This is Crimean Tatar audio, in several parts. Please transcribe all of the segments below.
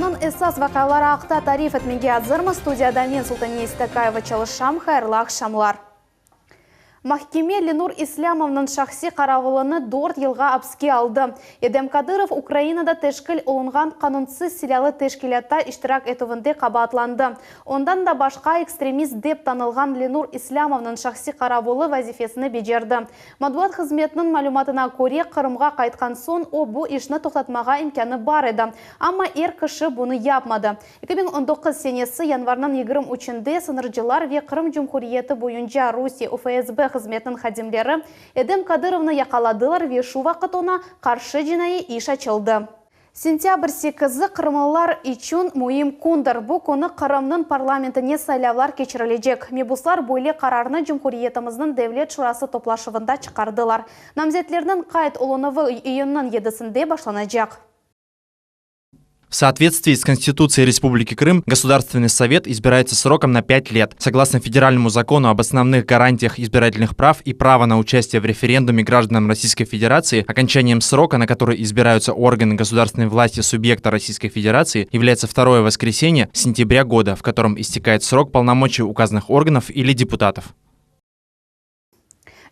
Künniñ esas vaqiaları aqta tarif etmege azırmız. Studiyada men, Sultaniye İstakayeva, çalışam. Hayırlı aqşamlar. Mahkeme Lenur İslâmovnıñ şahsiy qaravulını dört yılğa apske aldı. Edem Kadırov Ukrainada teşkil olunğan qanunsız silâlı teşkilâtta iştirak etüvinde qabaatlandı. Ondan da başqa ekstremist dep tanılğan Lenur İslâmovnıñ şahsiy qaravulı vazifesini becerdi. Matbuat hızmetiniñ malümatına köre, Qırımğa qaytqan soñ o bu işni toqtatmağa imkânı bar edi, amma er kişi bunı yapmadı. 2019 senesi yanvarnıñ 23-nde sıñırcılar ve Qırım Cumhuriyeti boyunca Rusiye UFSB hızmetiniñ hadimleri Edem Kadırovnı yaqaladılar ve şu vaqıt oña qarşı cinaiy iş açıldı. Sentâbr 8-i qırımlılar içün müim kündir. Bu künü Qırımnıñ parlamentine saylavlar keçirilecek. Mebuslar böyle qararnı cumhuriyetimizniñ Devlet şurası toplaşuvında çıqardılar. Namzetlerniñ qayd olunuvı iyünniñ 7-sinde başlanacaq. В соответствии с Конституцией Республики Крым, Государственный Совет избирается сроком на 5 лет. Согласно Федеральному закону об основных гарантиях избирательных прав и права на участие в референдуме гражданам Российской Федерации, окончанием срока, на который избираются органы государственной власти субъекта Российской Федерации, является второе воскресенье сентября года, в котором истекает срок полномочий указанных органов или депутатов.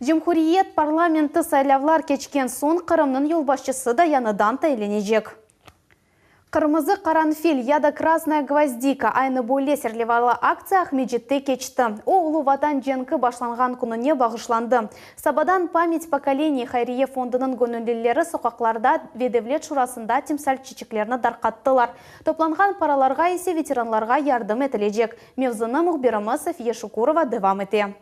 Cumhuriyet parlamenti saylavlar keçken soñ Qırımnıñ yolbaşçısı da yañıdan tayinlenecek. Qırmızı qaranfil ya da Красная гвоздика aynı böyle serlevalı aktsiya Aqmescitte keçti. O, Ulu Vatan cenki başlanğan kününe bağışlandı. Sabadan Pamять pokoleniy hayriye fondunıñ göñüllileri soqaqlarda ve Devlet şurasında timsal çiçeklerni darqattılar. Toplanğan paralarğa ise veteranlarğa yardım etilecek. Mevzunı mühbirimiz Safiye Şukurova devam ete.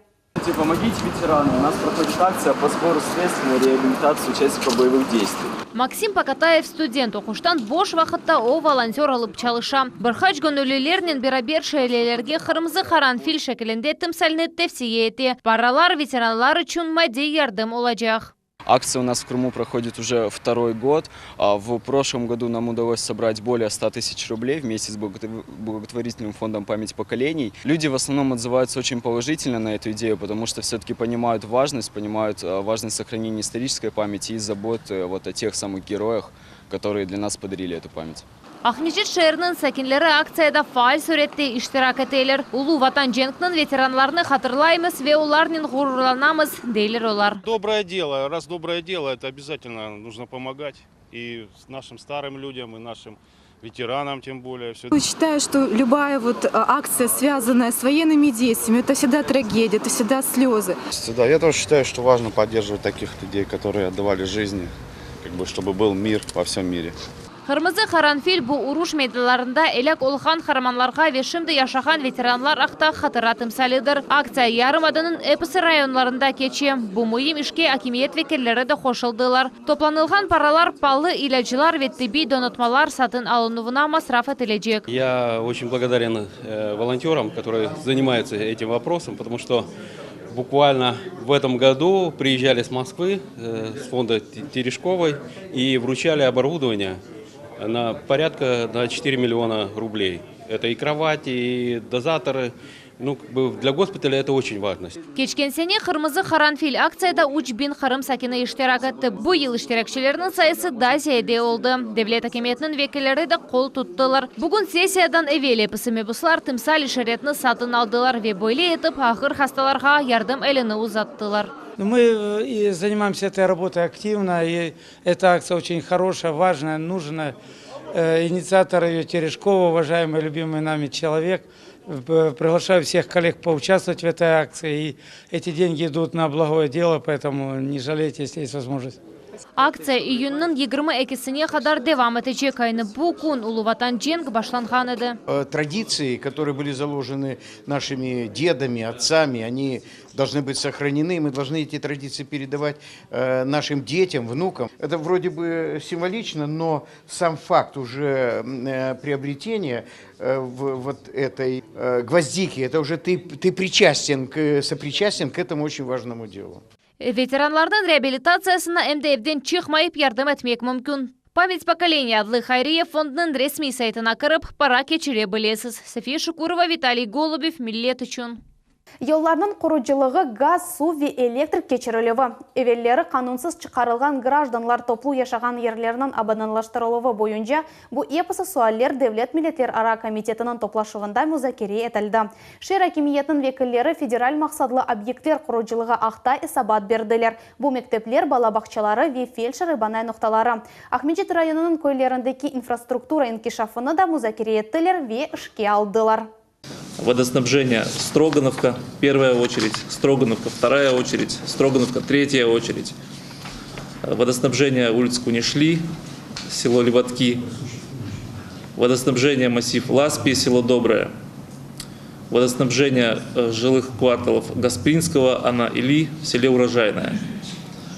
Помогите ветеранам. У нас проходит акция по сбору средств на реабилитацию участников боевых действий. Максим Покатаев student, oquştan boş vaqıtta o volontör olıp çalışa. Bir qaç göñüllilernen beraber şeerlilerge qırmızı qaranfil şekilinde timsalni tevsiye ete. Paralar veteranlar içün maddiy yardım olacaq. Акция у нас в Крыму проходит уже второй год. В прошлом году нам удалось собрать более 100 тысяч рублей вместе с благотворительным фондом «Память поколений». Люди в основном отзываются очень положительно на эту идею, потому что все-таки понимают важность, понимают важность сохранения исторической памяти и заботы вот о тех самых героях, которые для нас подарили эту память. Aqmescit şeeriniñ sakinleri aktsiyada faal sürette iştirak eteler. Ulu Vatan cenkiniñ veteranlarını hatırlaymız ve olarnen ğururlanamız, deyler olar. Доброе дело. Раз доброе дело, это обязательно нужно помогать и нашим старым людям, и нашим ветеранам тем более. Все. Считаю, что любая вот акция, связанная с военными действиями, это всегда трагедия, это всегда слезы. Да, я тоже считаю, что важно поддерживать таких людей, которые отдавали жизни, как бы, чтобы был мир во всем мире. Qırmızı qaranfil bu uruş meydanlarında elâk olğan qaramanlarğa ve şimdi yaşağan veteranlar aqta hatıra timsalidir. Aktsiya yarımadanıñ episi rayonlarında keçe. Bu müim işke akimiyet vekilleri de qoşuldılar. Toplanılğan paralar paalı ilâclar ve tibbiy donatmalar satın alınuvına masraf etilecek. Я очень благодарен волонтерам, которые занимаются этим вопросом, потому что буквально в этом году приезжали с Москвы, с фонда Терешковой, и вручали оборудование на порядка на 4 миллиона рублей. Это и кровати, и дозаторы. Ну, как бы для госпиталя это очень важно. Keçken sene Qırmızı qaranfil aktsiyada 3000 Qırım sakini iştirak etti. Bu yıl iştirakçilerniñ sayısı daa ziyade oldı. Devlet akimiyetiniñ vekilleri de qol tuttılar. Bugün sessiyadan evel episi mebuslar timsal işaretni satın aldılar ve böyle etip ağır hastalarğa yardım elini uzattılar. Мы и занимаемся этой работой активно, и эта акция очень хорошая, важная, нужная. Инициатор ее Терешкова, уважаемый, любимый нами человек. Приглашаю всех коллег поучаствовать в этой акции. И эти деньги идут на благое дело, поэтому не жалейте, если есть возможность. Aktsiya iyünniñ 22-sine qadar devam etecek. Aynı bu kün Ulu Vatan cenki başlanğan edi. Традиции, которые были заложены нашими дедами, отцами, они должны быть сохранены. Мы должны эти традиции передавать нашим детям, внукам. Это вроде бы символично, но сам факт уже приобретения вот этой гвоздики, это уже ты причастен, сопричастен к этому очень важному делу. Veteranlarnıñ reabilitatsiyasına em de evden çıqmayıp yardım etmek mümkün. Память поколения adlı hayriye fondunıñ resmiy saytına kirip para keçire bilesiz. София Шукурова, Виталий Голубев, Millet içün. Yollarnıñ qurucılığı, gaz, suv ve elektrik keçirilüvi, evelleri qanunsız çıqarılğan grajdanlar toplu yaşağan yerlerniñ abadanlaştırıluvı boyunca bu episi sualler Devlet milletlerara komitetiniñ toplaşuvında muzakere etildi. Şeer akimiyetiniñ vekilleri federal maqsadlı obyektler qurucılığı aqta esabat berdiler. Bu mektepler, bala bağçaları ve feldşer-ebanay noqtaları. Aqmescit rayonınıñ köylerindeki infrastruktura inkişafını da muzakere ettiler ve işke aldılar. Водоснабжение Строгановка, первая очередь, Строгановка, вторая очередь, Строгановка, третья очередь. Водоснабжение улиц Кунишли, село Леватки. Водоснабжение массив Ласпи, село Доброе. Водоснабжение э, жилых кварталов Гаспринского, Ана-Или, в селе Урожайное.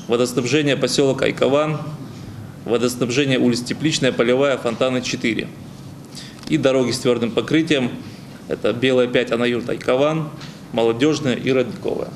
Водоснабжение поселок Айкован, водоснабжение улиц Тепличная, Полевая, Фонтаны 4. И дороги с твердым покрытием это Белая 5, Анаюрт, Айкован, Молодежная и Родниковая.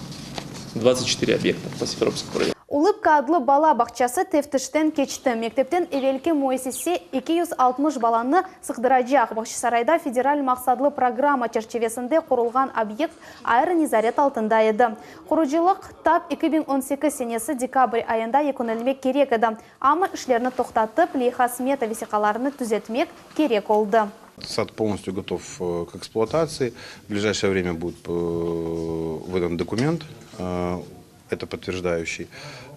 24 объекта по Симферопольскому району. Улыбка adlı bala bağçası teftişten keçti. Mektepten evelki müessise 260 balanı sığdıracaq. Bağçasarayda federal maqsadlı programma çerçivesinde qurulğan obyekt ayrı nezaret altında edi. Qurucılıq tap 2018 senesi dekabr ayında yekünlenmek kerek edi. Amma işlerni toqtatıp, leyha-smeta vesiqalarını tüzetmek kerek oldı. Сад полностью готов э, к эксплуатации. В ближайшее время будет э, выдан документ, э, это подтверждающий.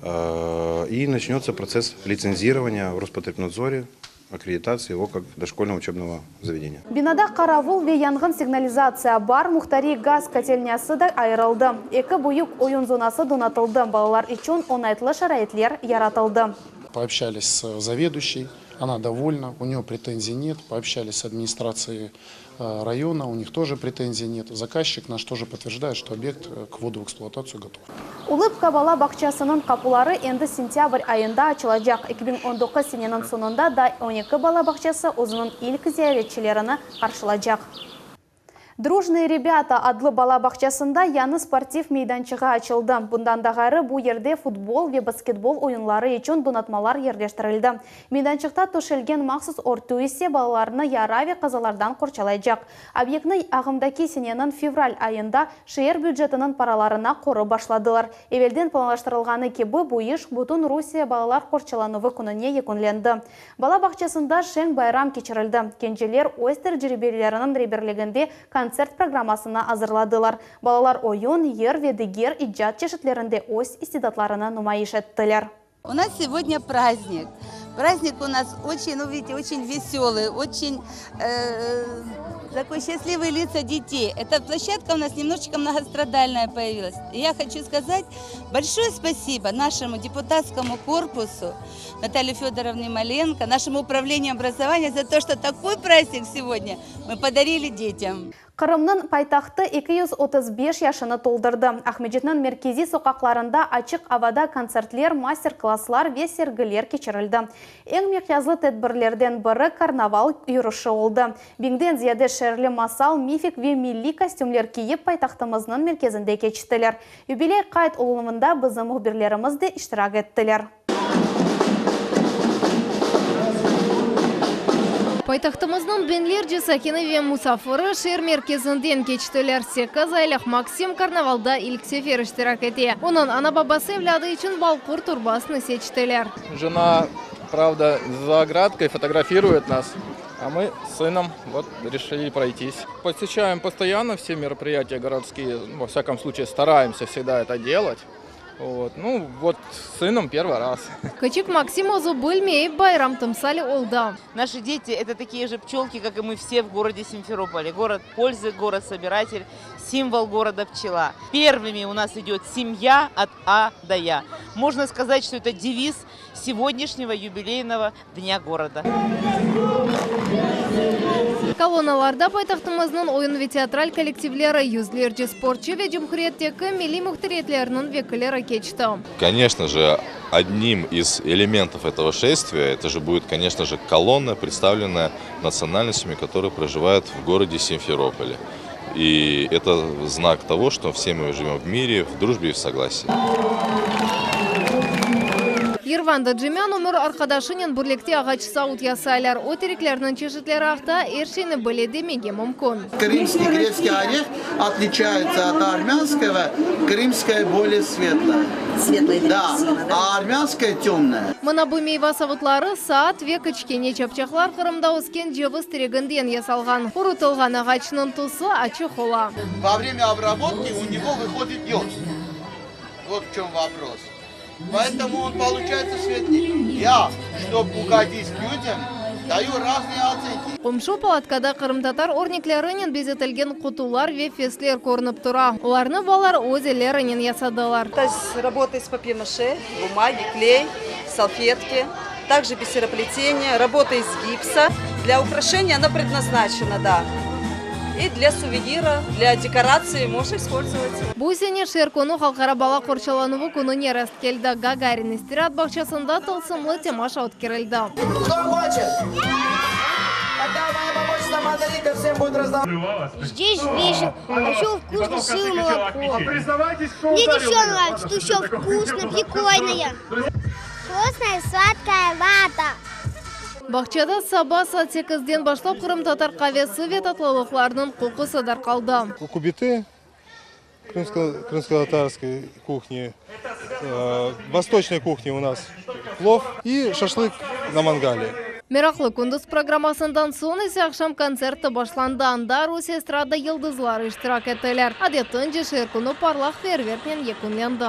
И начнется процесс лицензирования в Роспотребнадзоре, аккредитации его как дошкольного учебного заведения. Binada qaravul ve yanğın signalizatsiya bar, muhtariy gaz kotelnâsı da ayırıldı. Eki büyük oyun zonası donatıldı. Balalar içün oñaytlı şaraitler yaratıldı. Пообщались с заведующей, она довольна, у нее претензий нет. Пообщались с администрацией э, района, у них тоже претензий нет. Заказчик наш тоже подтверждает, что объект э, к вводу в эксплуатацию готов. Улыбка bala bağçasınıñ qapuları endi sentâbr ayında açılacaq. 2019 seneniñ soñunda daa 12 bala bağçası özüniñ ilk ziyaretçilerini qarşılaycaq. Дружные ребята adlı bala bağçasında yañı sportiv meydançığı açıldı. Bundan da ğayrı bu yerde futbol ve basketbol oyunları içün donatmalar yerleştirildi. Meydançıqta töşelgen mahsus örtü ise balalarnı yara ve qazalardan qorçalaycaq. Obyektni ağımdaki seneniñ fevral ayında şeer bücetiniñ paralarına qurıp başladılar. Evelden planlaştırılğanı kibi bu iş bütün Rusiye balalar qorçalanuvı kününe yekünlendi. Bala bağçasında şeñ bayram keçirildi. Kenceler öz tecribeleriniñ reberliginde kontsert programmasını azırladılar. Balalar oyun, yır ve diger icat çeşitlerinde öz istidatlarını numayış ettiler. У нас сегодня праздник. Праздник у нас очень, ну, видите, очень веселый, очень э, такой счастливые лица детей. Эта площадка у нас немножечко многострадальная появилась. И я хочу сказать большое спасибо нашему депутатскому корпусу, Наталье Федоровне Маленко, нашему управлению образования за то, что такой праздник сегодня мы подарили детям. Qırımnıñ paytahtı 235 yaşını toldurdı. Aqmescitniñ merkeziy soqaqlarında açıq avada kontsertler, master-klasslar ve sergiler keçirildi. Eñ miqyaslı tedbirlerden biri karnaval yürüşi oldı. Biñden ziyade şeerli masal, mifik ve milliy kostümler kiyip paytahtımıznıñ merkezinde keçtiler. Yubiley qayd olunuvında bizim mühbirlerimiz de iştirak ettiler. Paytahtımıznıñ biñlerce sakini ve musafiri şeer merkezinden keçtiler. Sekiz aylıq Maksim karnavalda ilk sefer iştirak ete. Onıñ ana-babası evlâdı içün balqurt urbasını seçtiler. Жена, правда, за оградкой фотографирует нас, а мы с сыном вот решили пройтись. Посещаем постоянно все мероприятия городские, во всяком случае стараемся всегда это делать. Вот. Ну, вот с сыном первый раз. Küçük Maksim özü bilmeyip bayram timsali oldı. Наши дети – это такие же пчелки, как и мы все в городе Симферополе. Город пользы, город-собиратель, символ города пчела. Первыми у нас идет семья от А до Я. Можно сказать, что это девиз сегодняшнего юбилейного дня города. Kolonnalarda paytahtımıznıñ oyun ve teatral kollektivleri, yüzlerce sportçı ve cumhuriyetteki milliy muhtariyetleriniñ vekilleri keçti. Конечно же, одним из элементов этого шествия, это же будет, конечно же, колонна, представленная национальностями, которые проживают в городе Симферополе. И это знак того, что все мы живем в мире, в дружбе и в согласии. Yervand Acemyan ömür arqadaşınen birlikte ağaç savut yasaylar. O, tereklerniñ çeşitleri aqta er şeyni bile demege mümkün. Krımskiy gretskiy oreх otliçayetsâ ot armânskogo, krımskaya bolее svetlaya. Svetlaya Da, a armânskaya tömnaya. Mına bu meyva savutları, saat ve kiçkene çapçaqlar Qırımda ösken ceviz tereginden yasalğan. Qurutılğan ağaçnıñ tüsü açıq ola. Во время обработки у него выходит йод. Вот в чем вопрос. Поэтому он получается светлее. Я, чтоб угодить людям, даю разные оценки. Qomşu palatkada qırımtatar örneklerinen bezetilgen qutular ve fesler körünip tura. Olarnı balalar öz ellerinen yasadılar. Работа из папье-маше, бумаги, клей, салфетки, также бисероплетение, работа из гипса. Для украшения она предназначена, да. И для сувенира, для декорации можно использовать. Bu sene Şeer künü Halqara bala qorçalanuvı kününe rastkeldi. Gagarin istiraat bağçasında tılsımlı temaşa ötkerildi. Кто хочет? Тогда моя помощница Маргарита всем будет раздавать. Здесь весело, а еще вкусно сыр и молоко. Мне еще нравится, тут все вкусно, прикольное. Вкусная сладкая вата. Bağçada saba saat sekizden başlap qırımtatar qavesi ve tatlılıqlarnıñ qoqusı darqaldı. Кубиты крымско-татарской кухни, восточной кухни у нас плов и шашлык на мангале. Meraqlı kündüz programmasından soñ ise aqşam kontserti başlandı, anda Rusiye estrada yıldızları iştirak ettiler. Adetince, şeer künü parlaq feyyerverknen yekünlendi.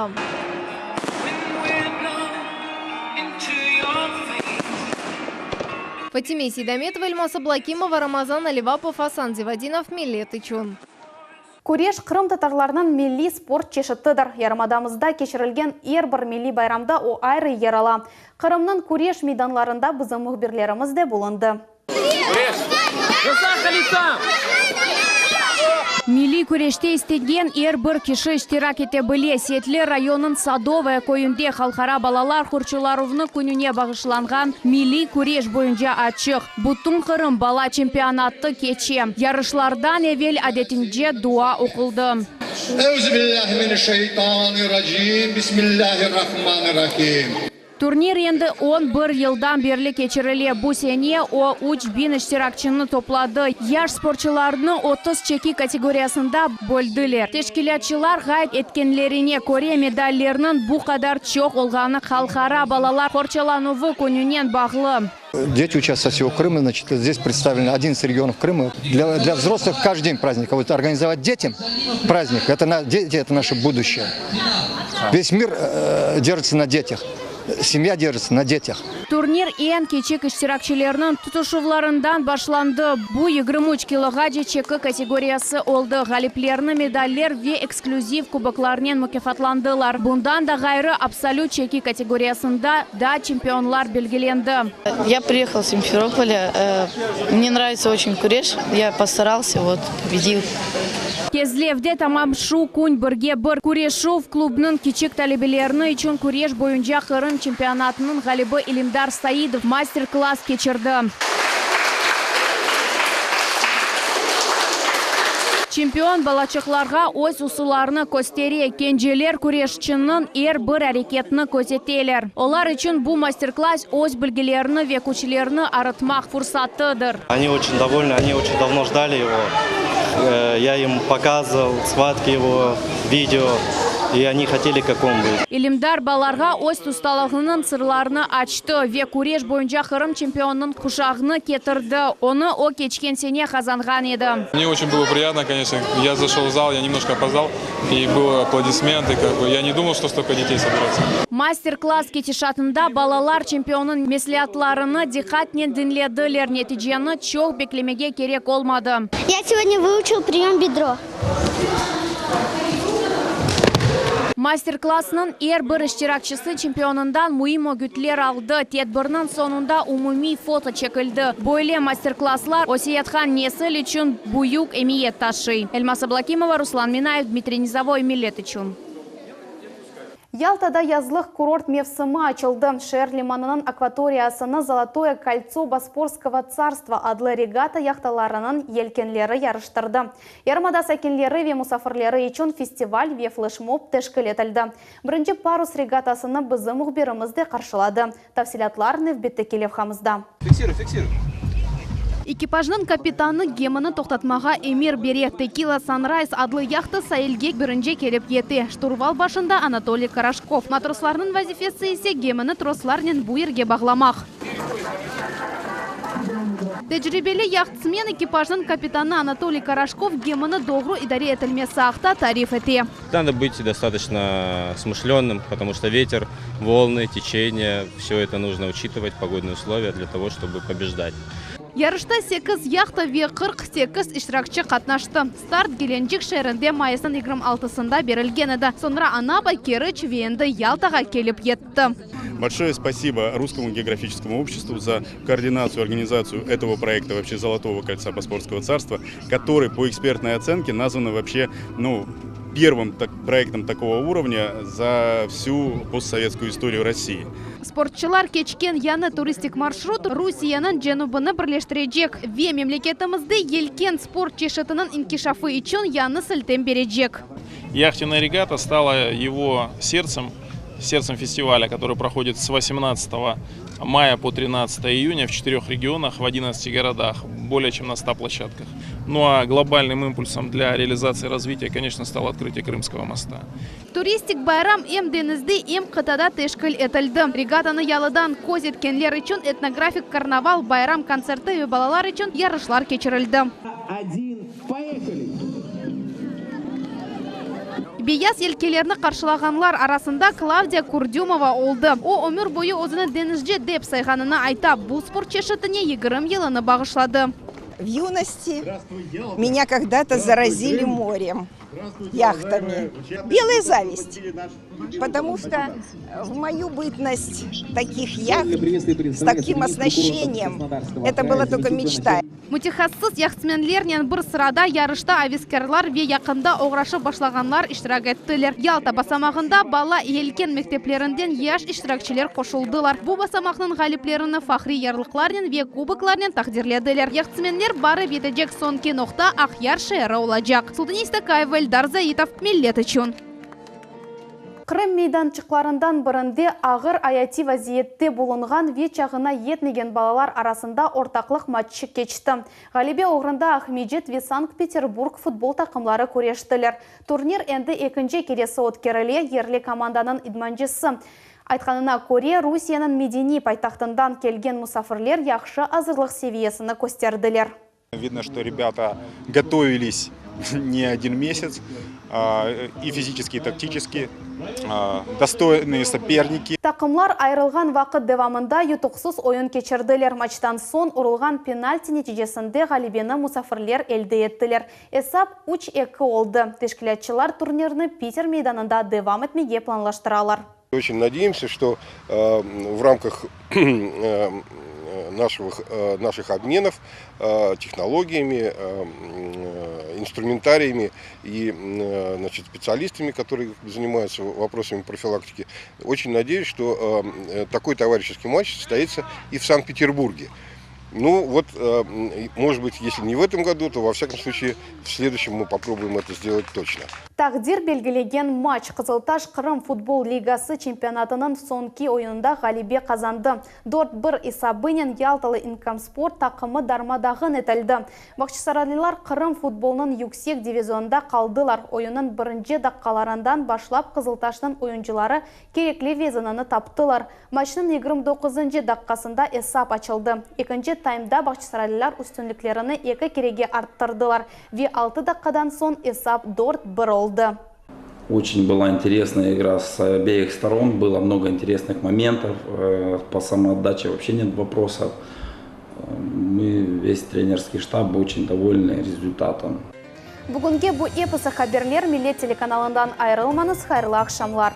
Fatime Seydametova, Elmaz Ablakimova, Ramazan Alivapov, Asan Zivadinov, Millet içün. Küreş, qırımtatarlarnıñ milliy sport çeşitidir. Yarımadamızda keçirilgen er bir milliy bayramda o ayrı yer ala. Qırımnıñ küreş meydanlarında bizim mühbirlerimiz de bulundı. Milliy küreşte istegen er bir kişi iştirak ete bile. Setli rayonınıñ Sadovoye köyünde Halqara balalar qorçalaruvnı kününe bağışlanğan milliy küreş boyunca açıq Bütünqırım bala çempionatı keçe. Yarışlardan evel adetince dua oquldı. Euzübillâhi mineşşeytanirracim, Bismillâhirrahmanirrahim. Turnir endi on bir yıldan berli keçirile. Bu sene o, 3000 iştirakçini topladı. Yaş sportçularnı 30 çeki kategoriyasında böldiler. Teşkilâtçılar qayd etkenlerine köre, medallerniñ bu qadar çoq olğanı Halqara balalar qorçalanuvı kününen bağlı. Дети учатся со всего Крыма, значит, здесь представлены 11 регионов Крыма. Для, для взрослых каждый день праздник. А вот организовать детям праздник, это, на, дети, это наше будущее. Весь мир э, держится на детях. Семья держится на детях. Turnir eñ kiçik iştirakçilerniñ tutuşuvlarından başlandı. Bu 23 kiloğace çeki kategoriyası oldı. Ğaliplerni medaller ve eksklüziv kuboklarnen mukâfatlandılar. Bundan da ğayrı, absolüt çeki kategoriyasında da çempionlar belgilendi. Я приехал с Симферополя. Мне нравится очень куреш. Я постарался, вот, победил. Kezlevde tamam şu kün Birge bir küreşüv klubnıñ kiçik talebelerini içün küreş boyunca Qırım çempionatınıñ ğalibi İlimdar Saidov master-klass keçirdi. Çempion balaçıqlarğa öz usullarını köstere, kenceler küreşçiniñ er bir areketini közeteler. Olar içün bu master-klass öz bilgilerini ve küçlerini arıtmaq fursatıdır. Они очень довольны, они очень давно ждали его. Я им показывал схватки его, видео, и они хотели, как он был. İlimdar balalarğa öz ustalığınıñ sırlarını açtı ve küreş boyunca Qırım çempionınıñ quşağını ketirdi. Onı o keçken sene qazanğan edi. Мне очень было приятно, конечно. Я зашел в зал, я немножко опоздал, и было аплодисменты, как бы. Я не думал, что столько детей соберется. Master-klass ketişatında balalar çempionnıñ mesleatlarını diqqatnen diñlediler. Neticeni çoq beklemege kerek olmadı. Я сегодня выучил прием бедро. Master-klassnıñ er bir iştirakçisi çempionından müim ögütler aldı. Tedbirniñ soñunda umumiy foto çekildi. Böyle master-klasslar öseyatqan nesil içün büyük emiyet taşıy. Elmaz Ablakimova, Ruslan Minayev, Dmitriy Nizovoy, Millet içün. Yaltada yazlıq kurort mevsimi açıldı. Şeer limanınıñ akvatoriyasını Zolotoye koltso Bosporskogo tsarstva adlı regata yahtalarınıñ yelkenleri yarıştırdı. Yarımada sakinleri ve musafirleri içün festival ve fleşmob teşkil etildi. Birinci parus regatasını bizim mühbirimiz de qarşıladı. Tafsilâtlar nevbetteki levhamızda. Fiksirüy, fiksirüy. Ekipajnıñ kapitanı gemini toqtatmağa emir bere. Tekila Sanrayz adlı yahta sailge birinci kelip yete. Şturval başında Anatoliy Koroşkov. Matroslarnıñ vazifesi ise gemini troslarnen bu yerge bağlamaq. Tecribeli yahtsmen ekipajnıñ kapitanı Anatoliy Koroşkov gemini doğru idare etilmesi aqta tarif ete. Nado bıt dostatoçno smışlönım, potomu çto veter, volnı, teçeniye, vsö eto nujno uçitıvat, pogodnıye usloviya dlâ togo, çtobı pobejdat. Yarışta sekiz yahta ve 48 iştirakçi qatnaştı. Start Gelencik şeerinde mayısnıñ 26-sında berilgen edi, soñra Anapa, Keriç ve endi Yaltağa kelip yetti. Большое спасибо Русскому географическому обществу за координацию, организацию этого проекта вообще Золотого кольца Боспорского царства, который по экспертной оценке назван вообще, ну, первым так, проектом такого уровня за всю постсоветскую историю России. Sportçılar keçken yañı turistik marşrut Rusiyeniñ cenübini birleştirecek ve memleketimizde yelken sport çeşitiniñ inkişafı içün yañı siltem berecek. Яхтенная регата стала его сердцем, сердцем фестиваля, который проходит с 18 мая по 13 июня в четырех регионах, в 11 городах, более чем на 100 площадках. Ну а глобальным импульсом для реализации развития, конечно, стало открытие Крымского моста. Turistik bayram em deñizde, em qıtada teşkil etildi. Regatanı yalıdan köz etkenler içün etnografik karnaval, bayram kontserti ve balalar içün yarışlar keçirildi. Один, поехали! Beyaz yelkelerni qarşılağanlar arasında Klavdiya Kurdümova oldı. O, ömür boyu özüni deñizci dep sayğanını ayta. Bu sport çeşitine 20 yılını bağışladı. В юности меня когда-то заразили морем, яхтами. Белая зависть, потому что в мою бытность таких яхт с таким оснащением, это была только мечта. Mütehassıs yahtsmenlernen bir sırada yarışta aveskârlar ve yaqında oğraşıp başlağanlar iştirak ettiler. Yalta basamağında bala yelken mekteplerinden yaş iştirakçiler qoşuldılar. Bu basamaqnıñ ğaliplerini fahriy yarlıqlarnen ve kuboklarnen taqdirlediler. Yahtsmenler barıp yetecek soñki noqta Aqyar şeeri olacaq. Sultaniye Stakayeva, Eldar Zaitov, Millet içün. Qırım meydançıqlarından birinde ağır ayatiy vaziyette bulunğan ve çağına yetmegen balalar arasında ortaqlıq matçı keçti. Ğalebe oğrunda Aqmescit ve Sankt-Peterburg futbol taqımları küreştiler. Turnir endi ekinci keresi ötkerile, yerli komandanıñ idmancısı aytqanına köre, Rusiyeniñ medeniy paytahtından kelgen musafirler yahşı azırlıq seviyesini kösterdiler. Видно, что ребята готовились не один месяц, и физически, и тактически, достойные соперники. Taqımlar ayırılğan vaqıt devamında yutuqsız oyun keçirdiler. Maçtan soñ urulğan penalti neticesinde ğalebeni musafirler elde ettiler. Esap üç-eki oldı. Teşkilâtçılar turnirni Piter meydanında devam etmege planlaştıralar. Очень надеемся, что в рамках наших, наших обменов технологиями, инструментариями и значит, специалистами, которые занимаются вопросами профилактики, очень надеюсь, что такой товарищеский матч состоится и в Санкт-Петербурге. Ну вот, может быть, если не в этом году, то во всяком случае в следующем мы попробуем это сделать точно. Taqdir belgilegen matç Qızıltaş Qırım futbol ligası çempionatınıñ soñki oyunında ğalebe qazandı. 4-1 esabınen Yaltalı İnkomsport taqımı darma-dağın etildi. Bağçasaraylılar Qırım futbolınıñ yüksek divizionında qaldılar. Oyunnıñ birinci daqqalarından başlap Qızıltaşnıñ oyuncıları kerekli vezinini taptılar. Maçnıñ 29-ncı daqqasında esap açıldı. Ekinci taymda bağçasaraylılar üstünliklerini eki kerege arttırdılar ve 6 daqqadan soñ esap 4-1 oldı. Очень была интересная игра с обеих сторон, было много интересных моментов, по самоотдаче вообще нет вопросов. Мы, весь тренерский штаб, очень довольны результатом. Bugünge bu episi haberler Millet telekanalından ayırılmañız hayırlı aqşamlar.